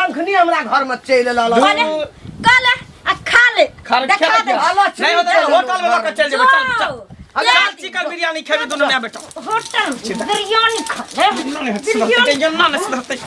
अलंखनी हमरा घर में चलि एल अलंखनी। कले कले आ खा ले खा देखा खा दे अलक्ष्मी नहीं होता चलि एलौ होटल में लऽ के चल जेबै चल चल जो। चल चिकन बिरयानी खेबी दुनू माय बेटा होटल बिरयानी खा ले सुधरतै एना नहि सुधरतै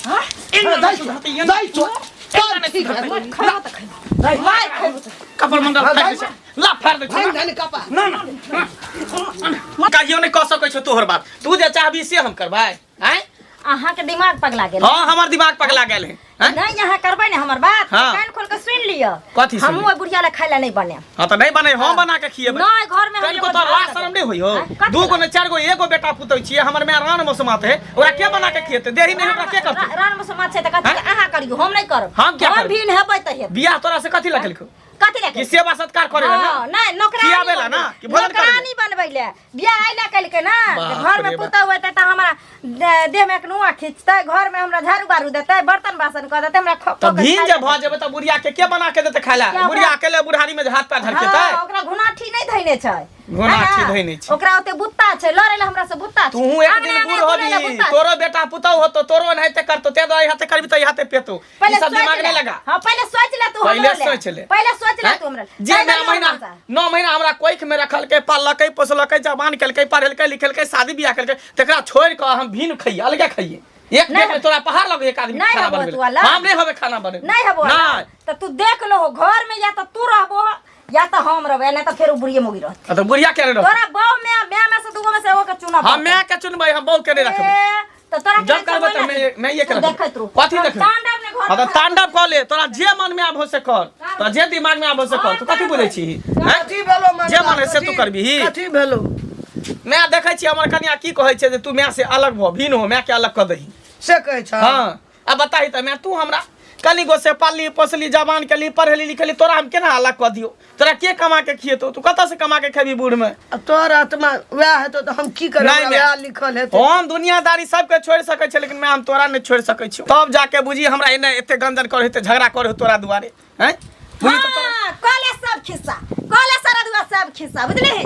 एना नहि सुधरतै एना दै छो चल ठीक है खा त खा मार खेबो त कपार मंडल हाँ, फाड़ि दै छै ला फाड़ि दै छै धन धन कपा ना ना कहियो नहि कह सकै छौ तोहर बात तू जे चाहबी से हम करबै आँय अहाँ के दिमाग पगला गेल हाँ हमर दिमाग पगला गेल है आँय? नहीं यहाँ करबै ने हमर बात हाँ। कान खोल के सुन लिअ कथी सुन हमहूँ ओहि बुढ़िया ला खाय ला नहीं बने हाँ तो नहीं बने हम बना के खिएबै नहीं घर में हम कनिको एगो तोरा झाड़ लाज शरम नहीं होई हो आँय, कथी दू गो ने चार गो एगो बेटा पुतौ छियै हमर माय रान मौसमात है ओकरा के बना के खिएतै देही नहीं ओकरा के करतै रान मुसलमान छै तऽ कथी आँय? अहाँ करियौ हम नहीं करब हम क्या करब? भी हेबै तऽ हेबै बियाह तोरा से कथी लगलको कथी लए कि सेवा सत्कार करे ला ना हाँ, नहीं नौकरानी खियाबे ला ना कि भोजन करे ला? नौकरानी बनबै ले बियाह आइ लए केलकै ना बाप जे घर में रे बाप। पुतहु हेतै तऽ हमरा देह में एक नुआ खींचतै घर में हमरा झाड़ू बारू देतै बर्तन बासन कऽ देतै हमरा तऽ कऽ भीन खाय जे ला भऽ जेबै तऽ बुढ़िया के के बना के देतै खाय ला क्या बुढ़िया ओकरा- अकेले बुढ़ारी में जे हाथ पैर धरकेतै हाँ, ओकरा घुनाठी नहि धैने छै घुनाठी है ना? धैने छै। ओकरा ओते बुत्ता छै लड़ै ला हमरा से बुत्ता छै तू एक आंगने दिन आंगने बूढ़ घुरै ला होबी बुत्ता छै। तोरो बेटा पुतहु होतो तोरो एनाहिते करतो ते दुआरे हाथे करबी तऽ हाथे पेतो ई पहिले सब सोच दिमाग ले। नहि लगा हाँ पहिले सोच ले तू पहिले हमरा ले। सोच ले। पहिले सोच ले हैं? तू हमरा ले। जे ताहि नौ दुआरे महीना हम हमरा। 9 महीना हमरा कोख में रखलकै पाललकै पोसलकै जवान केलकै पढ़ेलकै लिखेलकै शादी बियाह केलकै तकरा छोड़ि कऽ हम भिन्न खइयै अलगे खइयै एक नहि पेट में तोरा पहाड़ लगे एक आदमी नहि खाना हबो बनबै तू लए। अलग। हम नहीं हबे खाना बनेबै नहीं हबो नहीं तऽ तू देख लो घर में या तऽ तू रहबो या तऽ हम रहबै नहीं तऽ फेर उ बुढ़िये मौगी रहतै आ तऽ बुढ़िया के रहतै तोरा बहु में माय में से दूगो में से एगो के चुनब हम माय के चुनबै हम बहु के नहीं रखबै तऽ तोरा जब करबै तऽ मैं ये तू करबै देखैत रहू कथी देखबै तांडव ने घर हाँ तऽ तांडव कऽ ले तोरा जे मन में आबो से कर तोरा जे दिमाग में आबो से कर तू कथी बुझै छी हैं? कथी भेलो मन जे मन है से तू करबिही। कथी भेलो मैं देखै छी हमर कनिया की कहै छै जे तू माय से अलग भऽ भिन्न हो माय के अलग कऽ दही से कहै छ हाँ अब बताही तऽ माय तू हमरा कनी गो से पालली पोसली जवान केली पढ़ेली लिखेली तोरा हम केना अलग कऽ दियौ तोरा के कमा के खिएतौ तू कतऽ से कमा के खेबी बूढ़ में आ तोहर आत्मा वएह हेतौ तऽ हम की करबै नहीं, वएह मैं- लिखल हेतै हम दुनियादारी सबके छोड़ि सकै छै लेकिन मैं हम तोरा नहि छोड़ि सकै छियौ तब जाके बुझी हमरा एने एते गंजन करे एते झगड़ा करे तोरा दुआरे हैं बुझी तऽ तोरा- हाँ, कहले सब खिस्सा कहले सारा दुआ सब खिस्सा बुझली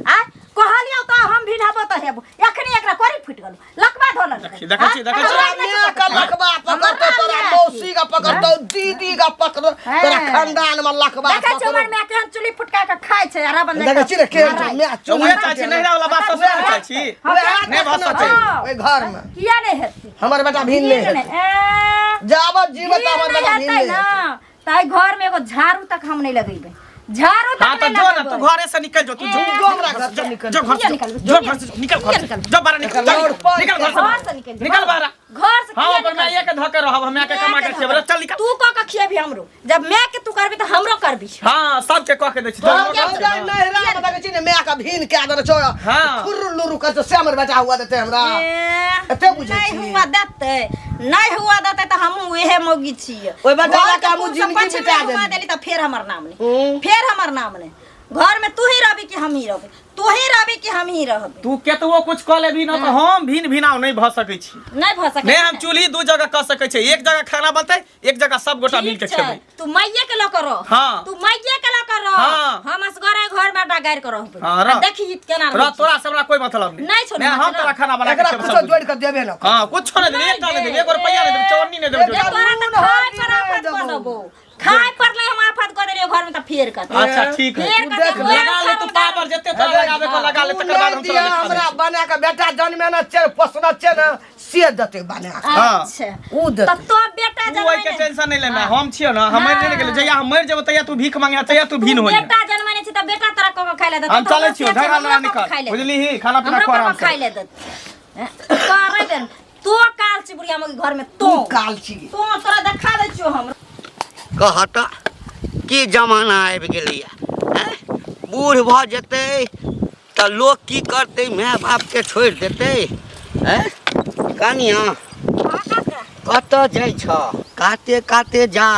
आ कहलियौ तऽ हम भी नहबो तऽ हेबो एखनी एकरा कोरी फुटि गेलो लकवा धोलक देखी- देखै छी- देखै छी। तोरा माय के लकवा पकड़तौ तोरा मौसी के पकड़तौ दीदी के पकड़तौ तोरा खानदान में लकवा देखै छी हमर माय केहन चुली फुटका के खाइ छै अरा बंद देखै छी ने केहन छै माय तऽ उहे चाहै छी नहिरा वाला बात ससुर चाहै छी नहि भऽ सकै ओहि घर में किया नहि हेतै हमर बेटा भीन नहि किया हेतै ए, जाबत जीवत हमर नहि बेटा भीन हेतै नहि ना हेतै ताहि घर में एगो झाड़ू तक हम नहीं लगेबै झाड़ू तक हाँ तो नहीं जो ना लगेबै तू घरे से निकल जो तू जो जो हमरा घर से निकल जो घर किया से निकलबै? जो घर से निकल घर से जो बाहर निकल निकल, चल, और निकल घर घर से से निकल निकल बाहर घर से हाँ किया पर मैं निकलबै? ये के धके रहब हम के कमा के खेबै चल निकल तू कऽ के खिएबी हमरो जब मैं के तू करबी तऽ हमरो करबी हाँ सबके कह के दै छी तोरा तोरा घर जाय नहिरा में देखै छी ने माय के भीन कए देने छौ हाँ। खुर्र लुरु करतौ से हमर बेटा हुआ देतै हमरा ए, एते बुझै नहीं छी। हुआ देतै नहीं हुआ देतै तऽ हमहूँ उहे मौगी छियै ओहि बेटा घर लए के के हमहूँ पुरुष जिनगी पछमे बिता हुआ देली। देली तऽ फेर हमर नाम नहि हूँ। फेर हमर नाम नहि घर में तू ही रहबी कि हम ही रहबी तू ही रहबी कि हम ही रहबी तू केतबो कुछ कऽ लेबी ना तऽ हम भिन भिनाव नहि भऽ सकै छी नहीं भऽ सकै नहि हम चूल्ही दू जगह कऽ सकै छी एक जगह खाना बनतै एक जगह सब गोटा मिल के ठीक छै खेबै तू माइये के लऽ कऽ रह हाँ। तू माइये के लऽ कऽ रह हाँ। हम असगरे घर में अड्डा गाड़ि कऽ रहबै हाँ, रह। आ देखी केना रह रहै छी। तोरा से हमरा कोई मतलब नहीं नहीं छौ नहि हम मतलब। तोरा खाना बना के एकरा खेबै कुछो सब जोड़ि कऽ देबे न हाँ कुछो नहि देबै एकटा नहि देबै एगो रुपैआ नहि देबै चौन्नी नहि देबै ए, तोरा तऽ खाय पर आफत कऽ देबौ खाय पर नहि हम आफत कऽ देलियौ घर में तऽ फेर कऽ अच्छा ठीक है फेर तू देख कऽ लगा ले तू पावर जते तोरा लगाबे को लगा ले तू तकर बाद नहि हम दिया तोरा देखा हमरा दै छी। बना के बेटा जन्मेने छै पोसने छै ने से देतै बना के हाँ। अच्छा ऊ देतै तऽ तो बेटा तू ओहि के जन्मेने टेंशन नहीं लेना हम छियो ना हम मरि नहीं गेलियो जहिया हम मरि जेबो तहिया तू भीख मांगे तहिया तू भीन हो बेटा जन्मेने छै तऽ बेटा तोरा कऽ के खाय ले देतौ हम तऽ चलै हमरो छियो से छै, झगड़ा हमरो लड़ा कऽ के खाय निकल ले बुझली ही खाना पीना हमरो खा कऽ आराम के खाय से ले देत करे बेर तो काल छी बुढ़िया मौगी घर में तू तो काल छी तो तोरा देखा दै छियो हम कह तऽ की जमाना आबि गेलैए आँय बूढ़ भऽ जेतै तऽ लोक की करतै माय बापके छोड़ि देतै आँय कनिया कतऽ जाइ छह काते काते जा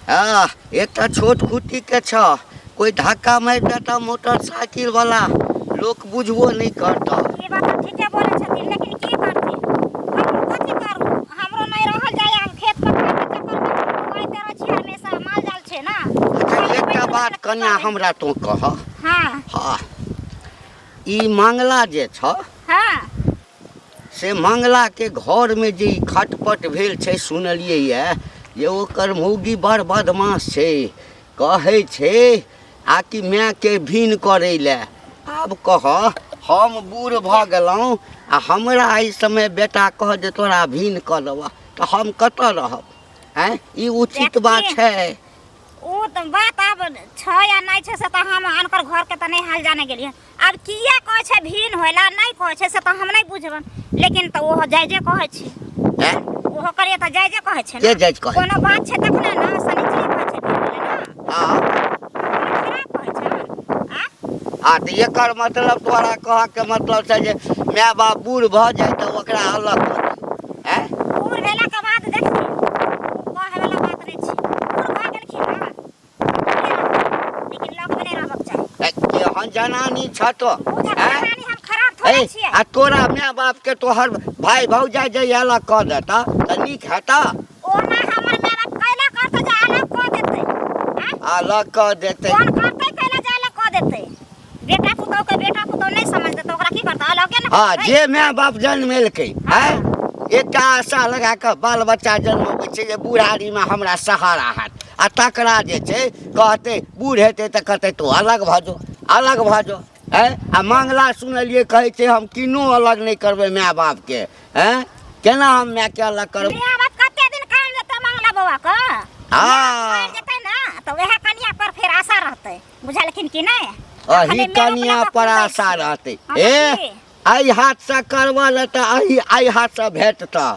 हँ एकटा छोट खुट्टीके छह कोइ धक्का मारि देतऽ मोटरसाइकिलवला लोक बुझबो नहि करतऽ ई बात तऽ ठीके बोलै छथिन लेकिन की करथिन हम कथी करू हमरो नहि रहल जाय हम खेत पथारके चक्करमे घुमाइते रहै छी हमेशा माल जाल छै ने अच्छा एकटा बात कनिया हमरा तोँ कह हँ हँ ई मंगला जे छह हँ से मंगलाके घरमे जे ई खटपट भेल छै सुनलियै यऽ जे ओकर मौगी बड़ बदमाश छै, कहै छै आ कि मायके भिन्न करै लए। आब कह, हम बूढ़ भऽ गेलहुँ आ हमरा एहि समय बेटा कह जे तोरा भिन्न कऽ देबह, तऽ हम कतऽ रहब? आँय, ई उचित बात छै? ओ तऽ बात आब छै या नहि छै से तऽ हम अनकर घरके तऽ नहि हाल जाने गेलियै। आब किया कहै छै भिन्न होइला, नहि कहै छै से तऽ हम नहि बुझबनि, लेकिन तऽ ओहो जायजे कहै छै। आँय? ओहो करिए तऽ जायजे कहै छै। के जायज कहै? कोनो बात छै तखने ने शनिचरी कहै छै भिन्न होइला ने। हँ। खराब कहै छै आ आ तऽ एकर मतलब तोरा कहऽके मतलब छै जे माय बाप बूढ़ भऽ जाइ तऽ ओकरा अलग कऽ दी? आँय? बूढ़ भेलाके बाद देखथिन, ओ कहैवला बात नहि छै। बूढ़ भऽ गेलखिन ने, लेकिन लगमे नहि रहबक चाही। केहन जनानी छ तो? ओ तऽ आँय? जनानी हम खराब थोड़े ए, छियै। आ तोरा माय बाप के तोहर भाय भौजाइ जे अलग कऽ देतऽ तऽ नीक हेतऽ? ओना हमर माय बाप कैला करतै जे अलग कऽ देतै? आँय? अलग कऽ देतै। कोन करतै कैला जे अलग कऽ देतै? बेटा पुतहु के बेटा पुतहु नहि समझतै तऽ ओकरा की करतै? अलगे ने हँ करतै। जे माय बाप जन्मेलकै, आँय, एकटा आशा लगा कऽ बाल बच्चा जन्मबै छै जे बुढ़ारीमे हमरा सहारा हैत, आ तकरा जे छै कहतै बूढ़ हेतै तऽ कहतै तू अलग भऽ जो, अलग भऽ जो। आँय, आ मंगला सुनलियै कहै छै हम किनो अलग नहि करबै माय बापके। आँय, केना हम मायके अलग करबै? माय बाप कते दिन काम देतै मंगला बौआ के? हँ। मरि जेतै ने तऽ वएह कनिया पर फेर आशा रहतै, बुझलखिन कि नहि? अही अखने माय बाप कनिया लऽ कऽ पर कुदै आशा छी। रहतै। हँ ए तऽ की? एहि हाथसँ करबऽ ले तऽ एहि एहि हाथसँ भेटतऽ।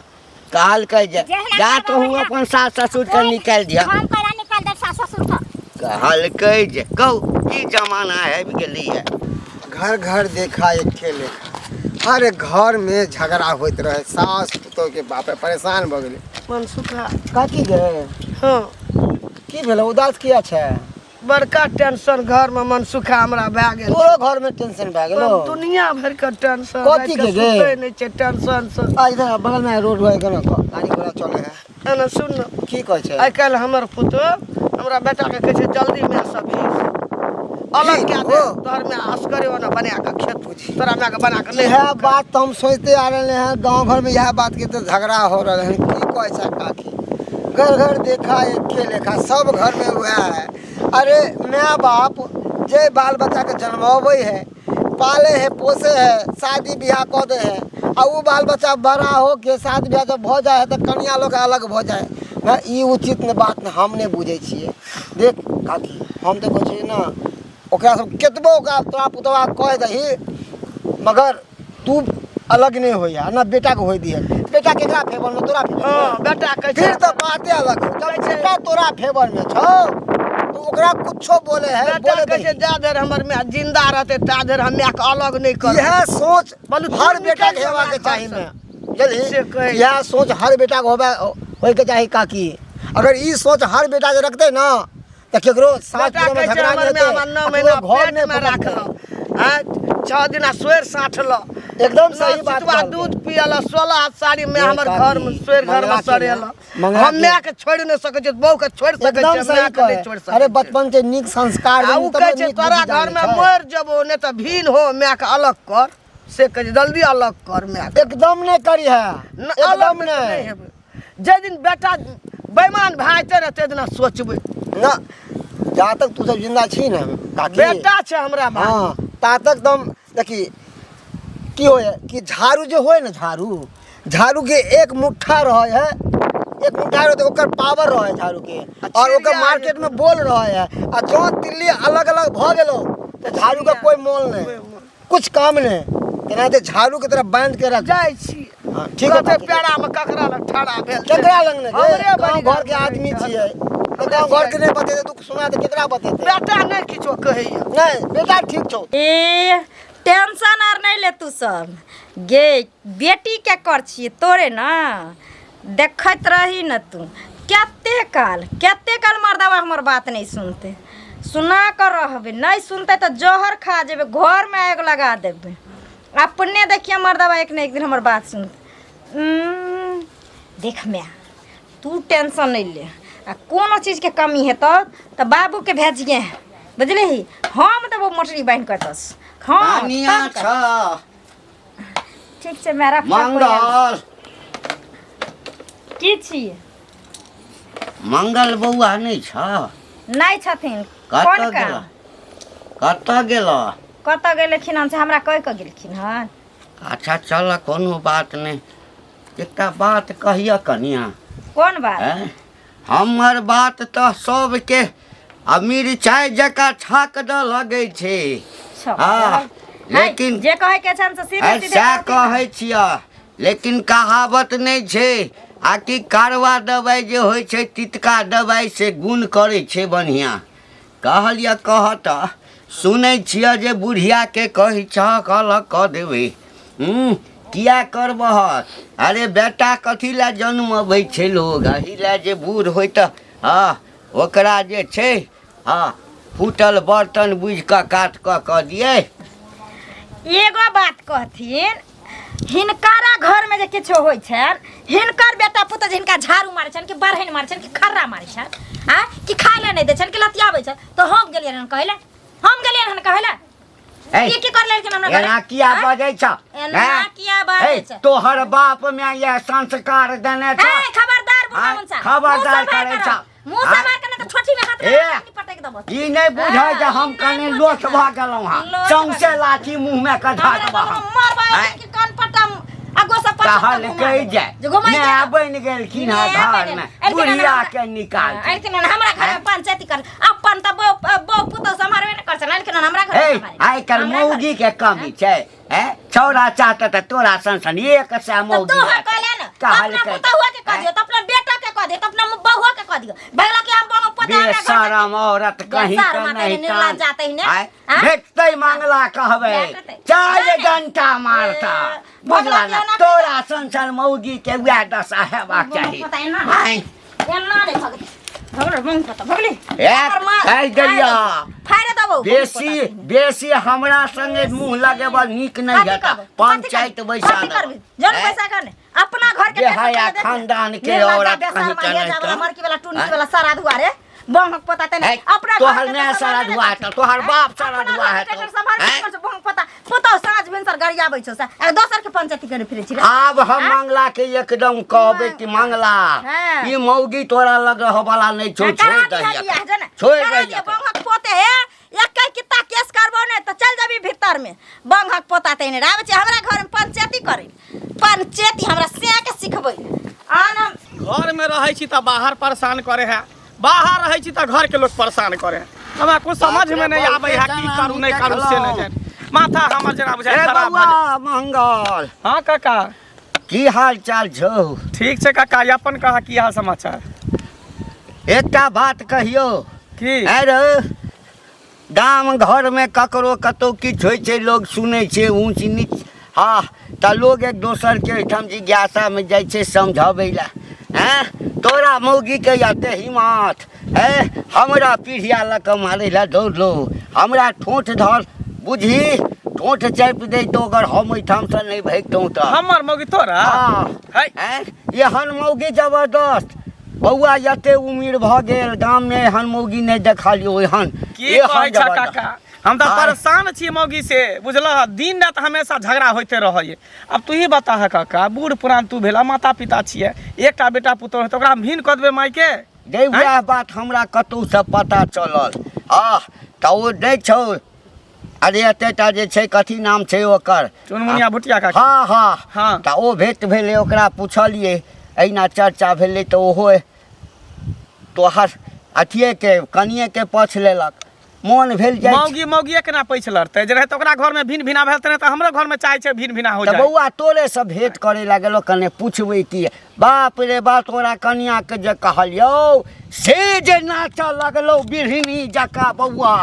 कहलकै जे जहिना जा करबऽ तोहू ओहिना। अपन सास ससुरके कोइ- निकालि दिहऽ। हम कैला निकालि देब सास ससुर के? कहलकै जे कहू की जमाना आबि गेलैए। घर घर देखा एके लेखा, हर घर में झगड़ा होइत रहे सास पुतोह के। बाप रे, परेशान भऽ गेलै। मनसुखा। काकी गे। हँ। की भेलै? उदास किया छै? बड़का टेंशन घर में मनसुखा हमरा भए गेल। तोरो घर में टेंशन भए गेलो? दुनिया भर के टेंशन। कथी के गे? सुतै नहि छै टेंशन से। आ इधर बगल में रोड है केना गाड़ी घोड़ा चले है। एना सुन न। की कहै छै? आइ काल्हि हमर पुतोह हमरा बेटा के कहै छै जल्दी माय से भीड़ अलग कए दे, तोहर माय असगरे ओना बना कऽ खेत, तोरा माय के बना कऽ नहि। इएह बात तऽ हम सोचते आ रहले हैं, गांव घर में इएह बात के तो झगड़ा हो रहा है। की कहै छै काकी? घर घर देखा एके लेखा, सब घर में वएह है। अरे माय बाप जे बाल बच्चा के जन्माबै है, पाले है, पोसे है, शादी बियाह कऽ दे है, आ उ बाल बच्चा बड़ा हो के शादी बियाह जब भऽ जाइ है तऽ कनिया लोग अलग भऽ जाइ है। ई उचित ने बात ने हम नहि बुझै छियै। देख काकी, हम तऽ कहै छियै ने ओकरा सब केतबो ओकरा तोरा पुतवा कह दही, मगर तू अलग नहीं होइया ना बेटा के होई दिहे। बेटा केकरा फेवर में? तोरा फेवर में? हँ, बेटा कहै छै। फिर तऽ बाते अलग हो। जब बेटा तोरा फेवर में छौ तो ओकरा कुछो बोले है बेटा बोले कहै छै दही। जा धरि हमर माय जिंदा रहतै ता धरि हम मायके अलग नहि करबै। इएह सोच बोलू, तू हर बेटा के निकलि हेबाक जा चाही घरसँ। में बुझलही? से कहै। इएह सोच हर बेटा के होबे होइके चाही काकी। अगर ई सोच हर बेटा जे रखतै ना तऽ केकरो सास बेटा पुतोह में कहै छै झगड़ा हमर नहि माय हेतै हमरा 9 आ महीना केकरो घर नहि पेटमे पकड़तै। राखल, आँय, 6 दिना सोरि साँठल। एकदम सही बात सितुआ कहलकै। दूध पियल, 16 हाथ साड़ी में ये हमर काकी, घर में सोरि घर में मंगला के सड़ेल। ने, मंगला हम के- माय के छोड़ि नहि सकै छियै, बहू के छोड़ि सकै एकदम छियै, सही माय के नहि कहे। छोड़ि सकै अरे छियै। बचपन के नीक संस्कार आ देनी उ तबे कहै छै नीक तोरा बुद्धि घर में जानै छै। मरि जेबो, नहि तऽ भीन हो, माय के अलग कर। से कहै छै जल्दी अलग कर माय के। एकदम नहीं करी है। न, अलग एकदम नहि नहीं हेबै। जाहि दिन बेटा बेईमान भए जेतै ने ताहि दिना सोचबै। ना, जा तक तू सब जिंदा छी ने काकी, बेटा छै हमरा भाई। हाँ, ता तक दम देखी की होय कि झाड़ू जे होय ने, झाड़ू झाड़ू के एक मुट्ठा रहे है, एक मुट्ठा रहे तो ओकर पावर रहे झाड़ू के और ओकर चिड़िया मार्केट में बोल रहे है। आ जो तिल्ली अलग अलग भ गेलो तो झाड़ू के कोई मोल नहीं, कुछ काम नहीं। तेनाहिते झाड़ू के तरह बांध के रख। जाइ छी। हाँ, ठीक है कहतै काकी। पेड़ा में ककरा लग ठाड़ा भेल छै? केकरा लग ने हमरे गाँव बड़ी घर के आदमी छियै तऽ गाँव घर के नहि बतेतै, दुख सुना तऽ केकरा बतेतै? बेटा नहि किछो कहैया। नहीं बेटा ठीक छौ। ए टेंशन आर नहीं ले तू सब गे, बेटी के कर छियै तोरे ना देखैत रही न तू कते काल, कते काल मर्दवा हमर बात नहीं सुनते। सुना कर रहबे, नहीं सुनते तऽ जहर खा जेबे, घर में आग लगा देबे। अपने देखिए मर्दवा एक न एक दिन हमर बात सुनते। देख माय, तू टेंशन नहीं ले, आ कोनो चीजके कमी हेतौ तऽ बाबूके भेजिए, बुझलिही? हम देबो मोटरी बान्हि कऽ तस। हाँ कनिया तब छ। ठीक छै माय, रख। मंगल। की छियै? मंगल बौआ नहि छह? नहि छथिन। कतऽ कोन गेल? काम? कतऽ गेल? कतऽ गेलखिन हन से हमरा कहि कऽ गेलखिन हन। अच्छा चल, कोनो बात नहि। एकटा बात कहिअ कनिया। कोन बात? आँय? हमर बात तऽ सबके आ मिरचाइ जकाँ छाक दऽ लगै छै। छौ। हँ, लेकिन जे कहै के छनि से सीधे आइ सीधे सएह कहथिन। कहै छिअ, लेकिन कहावत नहि छै आ कि कारवा दवाइ जे होइ छै, तितका दवाइ, से गुण करै छै बढ़िआँ। कहलिअ कह तऽ सुनै छिअ जे बुढ़ियाके कहै छहक अलग कऽ देबै। हूँ, किया करबह? अरे बेटा कथी लए जन्मबै छै लोग? एहि लए जे बूढ़ होइ तऽ हँ ओकरा जे छै हँ फूटल बर्तन बुझि कऽ कात कऽ कऽ दियै। एगो बात कहथिन, हिनकरा घरमे जे किछो होइ छनि, हिनकर बेटा पुतोह जे हिनका झाड़ू मारै छनि कि बारहनि मारै छनि कि खर्रा मारै छनि आ कि खाय लए नहि दै छनि कि लतियाबै छनि, तऽ हम गेलियै हन कहै लए? हम गेलियै हन कहै लए? ए, की की कर लेलखिन हमरा घरे? एना किया आँय? बजै छ? एना हैं? किया बाजै ए, छ? तोहर बाप में यह संस्कार देने छ। ए, खबरदार बुढ़ा आँय, मुनसा। खबरदार मुँह सम्हार करै करब। छ। मुँह आँय? सम्हार के नहि तऽ छोटी में हाथ ए, लगा के पटक देबो। ई नहि बुझै जे हम ई कने नहि लोथ बुझै। भऽ गेलहुँ हँ। लोथ भऽ सौंसे गेलहुँ। लाठी मुँह में कऽ धऽ हमरा देबह तऽ हम। मारबा आँय? कि कान पट्टा आ गोसा पट्टा कहलकै जे जे घुमाइ माय दे। बनि गेलखिन हँ माय घर बनि में, गेल। बुढ़िया के निकाल के। एलखिन हन हमरा घर में पंचायती कर, अपन तऽ बहू बहू पुतहु सम्हारबे नहि करै छनि, एलखिन हन हमरा घर में हे सम्हारे। आइ काल्हि हमरा घर- मौगी के कमी छै? हैं? छौड़ा चाहता तऽ तोरा सन सन 100 तऽ मौगी तू रहतै। कहले ने कहलकै। अपना पुतहुआ के कह दियो, तऽ अपना बेटा के कह दियो, तऽ अपना बहुआ के कह दियो, भगला कि हम बहु पोता हमरा घर से- बेशरम औरत कहीं बेशरम के आते नहीं। निर्लज्ज जाते ही ने। आँय? आँय? भेटतै मांगला कहबै, भेटतै। चारि नहि, नहि। डंटा मारता। ए, बुझला भगला ने? केना तोरा सन सन मौगी के वएह दशा हेबाक चाही। पता एना आँय? एना नहि भगली भगले बहु पोता भगली। ए, ओकर माँ- कहि देलियऽ। फाड़ि देबौ बहु बेसी पोता। बेसी हमरा संगे मुंह लगेबा नीक नहि कथी हेतै। करबै? पंचायत बैसा कथी करबै? जन आँय? पैसा कर अपना घर के बेहया खानदान के औरत कहीं के नहीं तऽ। मरकी वाला टुनकी आँय? वाला सारा दुआरे बंहक पोता तेने है, अपना घर तोहर के माय तऽ सारा सम्हारबे धुआ नहि हेतौ, तोहर आँय? बाप सारा अपना धुआ घर के हेतौ। ट्रैक्टर सम्हारबे आँय? नहि करै छौ, बंहक पोता पुतहु साँझ भिनसर गरियाबै छौ से आ दोसर के पंचायती करे फिरै छी रे। आब हम आँय? मंगला के एकदम कहबै कि मंगला, हाँ। ई मौगी तोरा लग रह वाला नहि छौ, हाँ, छोड़ करा दिहऽ दही बियाह, जो ने। छोड़ करा दही। दिहऽ, बंहक पोते हे एकै कित्ता केस करबो ने तऽ चल जेबी भीतर में। बंहक पोता तेने आबै छै हमरा घर में पंचायती करे, पंचायती हमरा से के सिखबै आन हम। घर में रहै छी तऽ बाहर परेशान करे है, बाहर रहै छी तऽ घर के लोग परेशान करे है। हमरा कुछ समझ में नहीं आबै है, की करू नहीं करू से नहीं जानि। माथा हमर जेना बुझाइ ए खराब भऽ बौआ मंगल। जाइ। हाँ काका, की हाल चाल छौ? ठीक छै काका, अपन कहा की हाल समाचार? एकटा बात कहियौ। की? अरे गाम घरमे ककरो कतहु किछु होइ छै, लोग सुनै छै ऊँच नीच, हँ तऽ लोग एक दोसरके ओहिठाम जिज्ञासामे जाइ छै समझबै लए। हँ, तोरा मौगीके एते हिम्मत है हमरा पीढ़िया लऽ कऽ मारै लए दौड़लो, हमरा ठोँठ धर बुझी ठोँठ चापि दैतौ अगर हम ओहिठामसँ नहि भागितहुँ तऽ। हमर मौगी तोरा? हँ। है। आँय, एहन मौगी जबरदस्त बौआ, एते उमिर भऽ गेल, गाममे एहन मौगी नहि देखलियौ एहन। की एहन कहै छ जबरदस्त। काका, हम तऽ आँय। परेशान छी मौगी से, बुझलह? दिन रात हमेशा झगड़ा होइते रहैए। आब तू ही बता है काका, बूढ़ पुरान तू भेला, माता पिता छियै, एकटा बेटा पुतोह हेतै, ओकरा हम भिन्न कऽ देबै मायके? गै वएह बात हमरा कतहुसँ पता चलल। आह तऽ ओ नहि छौ, अरे एतेटा जे छै, कथी नाम छै ओकर? चुनमुनिया भुटिया काका। हँ हँ हँ। तऽ ओ भेट भेलै, ओकरा पुछलियै, एहिना चर्चा भेलै तऽ ओहो तोहर अथिएके कनिएके पछ लेलक। मोन भेल जाइ छै। मौगी मौगिए केना पैछ लड़तै? जे रहै तऽ ओकरा घरमे भिन्न भिना भेल तऽ हमरो घरमे चाहै छै भिन्न भिना हो तऽ जाए। बौआ तोरेसँ भेँट करै लए गेलहुँ, कने पुछबै की। बाप रे बाप, तोरा कनियाँके जे कहलियौ से जे नाचऽ लगलौ बिढ़नी जकाँ बौआ,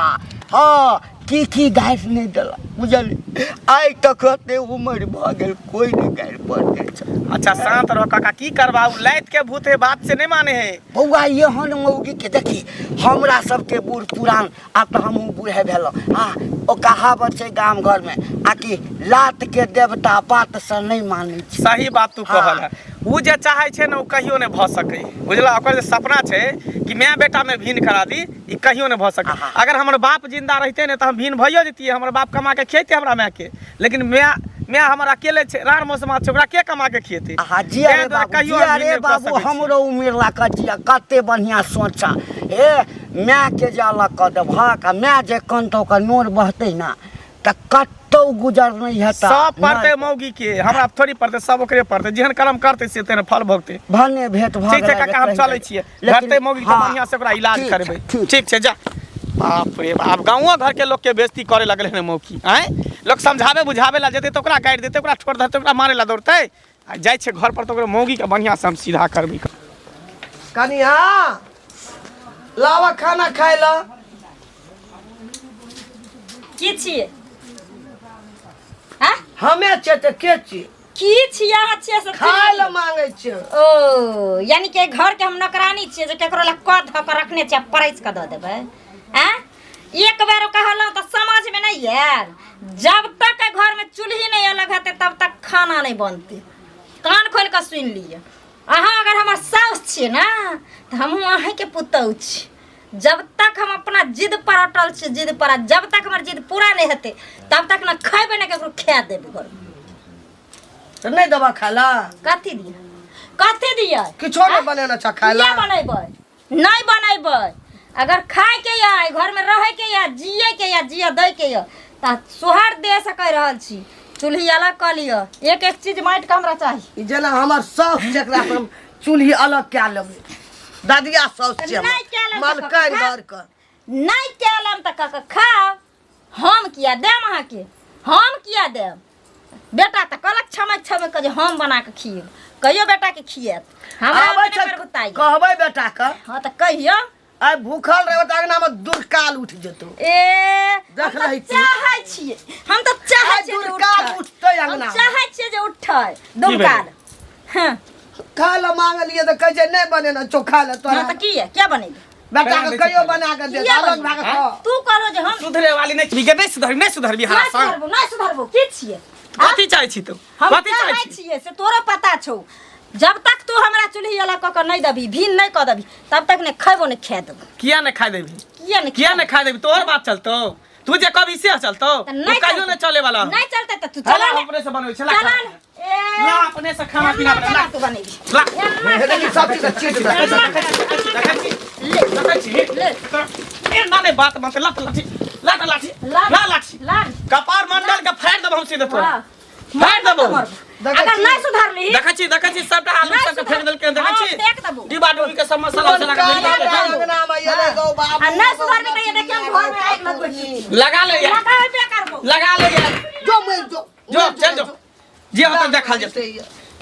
हँ की की गारि नहि देलक बुझलियै? आइ तक एते उमर भऽ गेल, कोइ नहि गारि पढ़ने छै। अच्छा शांत रह काका, की करबा, उ लाइत के भूत है, बात से नहीं माने है। बौआ एहन मौगीके देखी, हमरा सबके बूढ़ पुरान, आब तऽ हमहूँ बूढ़े भेलहुँ। हँ, ओ कहावत छै गाम घरमे आ कि लातके देवता बातसँ नहि मानै छै। सही बात तू हाँ। कहल है। उ जे चाहे छै ने ओ कहियो नहि भऽ सकै, बुझला? ओकर जे सपना छै कि माय बेटा में भिन्न करा दी, ई कहियो नहि भऽ सकै। आहा। अगर हमर बाप जिंदा रहिते ने तऽ हम भिन्न भइयो जैतियै, हमर बाप कमा के खियैते हमरा माय के, लेकिन माय माय हमर अकेले छै राड़ मौसमा छै ओकरा के कमा के खिएतै आ जिया ताहि रे दुआरे बाबू कहियो जिया हम रे भिन्न नहि कऽ बाबू सकै छियै। हमरो उम्र ला कऽ जिया कते बढ़िआँ सोचा हे मायके जे अलग कऽ देबहक आ माय जे कनतौ ओकर नोर बहतै ने तऽ कतौ गुजर नहि हेतै सब पड़तै मौगी के हमरा थोड़ी पड़तै सब ओकरे पड़तै जेहन कर्म करतै से तेहन फल भोगतै भने भेंट भऽ ठीक छै गेलै काका हम जे कहि चलै देलियै। छियै लेकिन घटतै मौगी तऽ हँ, बढ़िआँ से ओकरा इलाज ठीक करेबै छै, ठीक ठीक छै जा बाप रे बाप गाँवो घरके लोकके बेइज्जती करे लगलै हन मौकी आँय लोक समझाबै बुझाबै लए जेतै तऽ ओकरा गारि देतै ओकरा ठोर धरतै ओकरा मारै लए दौड़तै आ जाइ छै घर पर तऽ ओकरा मौगीके बढ़िआँ से हम सीधा करबै कनिया लावा खाना खाय ला की छियै आँ? हमे छियै तऽ के छियै की छियै अहाँ छियै से खाय लए मांगै छियै ओ यानी कि घर के हम नौकरानी छियै जे केकरो लए कऽ धऽ कऽ रखने छियै आ परसि कऽ दऽ देबै आँ एक बेर कहलहुँ तऽ समझमे नहि आयल जब तक एहि घरमे चूल्ही नहि अलग हेतै तब तक खाना नहि बनतै कान खोलि कऽ सुनि लिअ अहाँ अगर हमर साउस छियै ने तऽ हमहूँ अहीँके पुतहु छी जब तक हम अपना जिद पर अटल छी जिद पर आ जब तक हमर जिद पूरा नहि हेतै तब तक ने खयबै ने ककरो खा देबै घरमे तऽ नहि देबऽ खाय ला कथी दिअ कथी दिअ किछो नहि बनेने छ खाय ला किया बनेबै नहि बनेबै अगर खायके यऽ घरमे रहैके यऽ जियैके यऽ जिय दैके यऽ तऽ सोहर दे से कहि रहल छी चूल्ही अलग कऽ लिअ एक एक चीज माटिके हमरा चाही ई जेना हमर साउस छै एकरा से हम चूल्ही अलग कए लेबै दादिया साउस छै नहि कए लेब तऽ मलकाइन खा। घर के नहि कएलम तऽ कऽ कऽ खाउ हम किया देब अहाँके हम किया देब बेटा तऽ कहलक छमक छमक कऽ जे हम बना कऽ खिएब कहियो बेटाके खिएत हमरा आबै अपने छै बरबुताइए। कहबै बेटा के हँ तऽ कहियो आइ भूखल रहबै तऽ अंगना में दुर्काल उठि जेतौ ए देख हम तऽ लै छी। चाहै छियै हम तऽ चाहै आइ छियै जे दुर्काल उठै। उठतै हम अंगना में। चाहै छियै जे उठै दुमकाल हँ खाय लए मांगलियै तऽ कहै छै नहि बनेना छौ खाय लए तोरा हँ तऽ किया किया बनेबै बेटा के कहियो बना के दे किया अलग भए के बनेबै? खा तू कहलो जे हम सुधरे वाली नहीं छी नहीं सुधरबी नहीं सुधरबी हरा नहि संग सुधरबो नहि सुधरबो की छियै कथी चाहै छी तू हम कथी चाहै चाहै छी छियै से तोरो पता छौ जब तक तू हमरा चूल्ही अलग कऽ कऽ नहि देबही भीन नहि कऽ देबही तब तक नहि खयबो नहि खाए देबो किया नहीं खाए देबी किया नहि किया नहीं खाए देबी तोहर बात चलतो तू जे कभी से चलतो तऽ तू कहियो चलतै। नहीं चले वाला नहि चलतै तऽ तू चला चला ने अपने से बनबै छै ला चला खाना। ने ए ला अपने से खाना पीना एना बना ला केना तू बनेबही ला एना लेकिन सब चीज के चीट दे देखै छी देखै छी ले। एना नहि बात बनतै लत लाठी लत लाठी ला ला लाठी ला कपार मंडल के फाड़ि देब हम सीधे तोरा हाँ। फाड़ि देबो देखै अगर छी। नहि सुधरली देखै छी देखै छी सबटा आलू नहि सबके फेंक देलकै देखै हाँ, छी फेंक देबो। डिब्बा डुबी के सब मसाला उसाला के काला मिला के अंगना में ये गौ बाबू आ नहि सुधरली तऽ ये देखियौ हम घरमे आगि लगबै छी लगा ले यार लगाबे करबो लगा ले यार जो मरि जो जो चल जो जे होतै देखल जेतै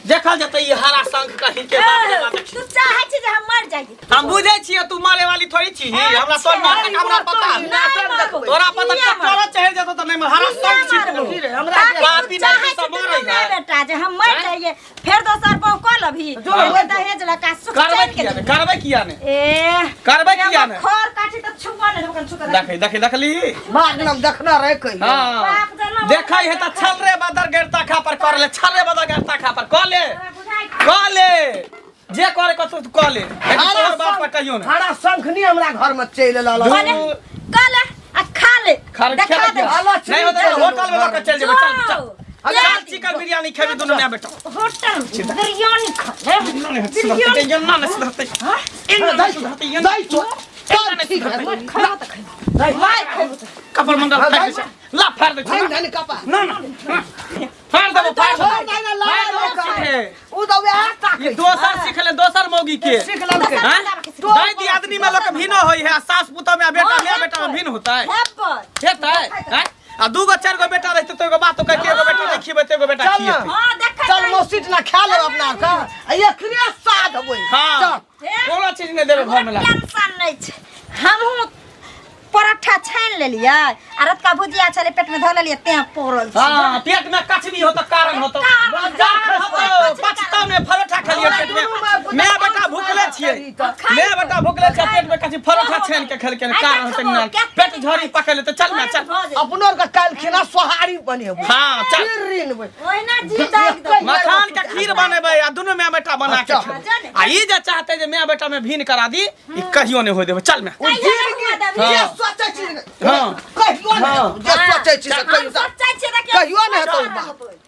देखल जेतै ई हरा शंख कहीं के बाप रे बाप तू चाहै छी जे हम मर जाइए हम बुझै छियै तू मारे वाली थोड़ी छी हमरा तोर मार तक हमरा पता नहि मारबो। तोरा पता किया ट्रैक्टर चढ़ जेतौ तऽ नहि मार। हरा शंख छी तू की रे, हमरा ताकि तू पापी चाहै नहीं छी सब तू मरै नहि है बेटा जे हम मर जाइए फेर दोसर बहु कऽ लबही एते दहेज लऽ कऽ सुख करबै चैन के किया ने करबै किया ने ए करबै किया ने खर काटी तऽ छुपा नहि देबो छुपा देखै देखै देखली बाप नाम देखना रहे कहियो हाँ बाप जनम देखै है तऽ छल रे बदर गिरता खा पर कर ले छल रे बदर गिरता खा पर कऽ ले कऽ ले जे करे कतौ तू कऽ ले लेकिन तोहर बाप पर कहियो ने हरा शंख नहीं हमरा घर में चलि एल कऽ ले कऽ ले आ खा ले खा ले देखा दे नहीं होतै तऽ होटल में लऽ कऽ चलि जेबै चल चल जो। चल चिकन बिरयानी खेबी दुनू माय बेटा होटल में बिरयानी खा ले सुधरतै एना नहि सुधरतै एना नहि सुधरतै एना दै छो एना नहि सुधरतै खा तऽ खा मार खैबो तऽ कपड़ मंडल फाड़ि दै छै ला फाड़ि दै छै धन धन कपा ना ना फाड़ि देबो फाड़ि देबो छोड़ दे ना, ला, फाड़ि देबो ला, सीधे। उ तऽ वएह ताकै ई दोसर सिखले दोसर मौगी के सीख लेलकै हैं? दाइ दियादनी में लोग भिन्न होई है आ सास पुतोह में आ बेटा माय बेटा में भिन्न होता है हेपर हेतै हैं? आ दूगो चारि गो बेटा रहतै तऽ एगो बात कह के एगो बेटा नहि खियेबै तऽ एगो बेटा चल ना। खियेतै हां देखै चल मौसी ना खा लेब अपना आर के आ एकरे साथ होबै हाँ चल कोनो चीज नहि देबै घरमे ला टेंशन नहि छै हमहूँ परोठा छानि लेलियै आ रतका भुजिया छलै पेट में धऽ लेलियै तें पड़ल छी हाँ पेट में कचरी हो तो कारण हो तो कारण हो तो पचता में परोठा खेलिए पेट में मैं बेटा भूखले छिए मैं बेटा भूखले छिए पेट में कथी परोठा छान के खेलके कारण होते ना पेट झड़ी पकड़ लेते चल मैं चल अपनो आर के काल्हि खिना सोहारी बनेबै हाँ चल खीर रिनबै ओहिना जी दागि दो मखान के खीर बनेबै आ दुनू माय बेटा बना के खेबै आ ई जे चाहते जे माय बेटा में भिन्न करा दी ई कहियो नहि होय देबै चल मैं ओ जिंदगी जे सोचै छी हाँ। कहियो नहि हाँ। जे सोचै छी से हम कहियो सोचै छियै कहियो नहि हेतौ बात।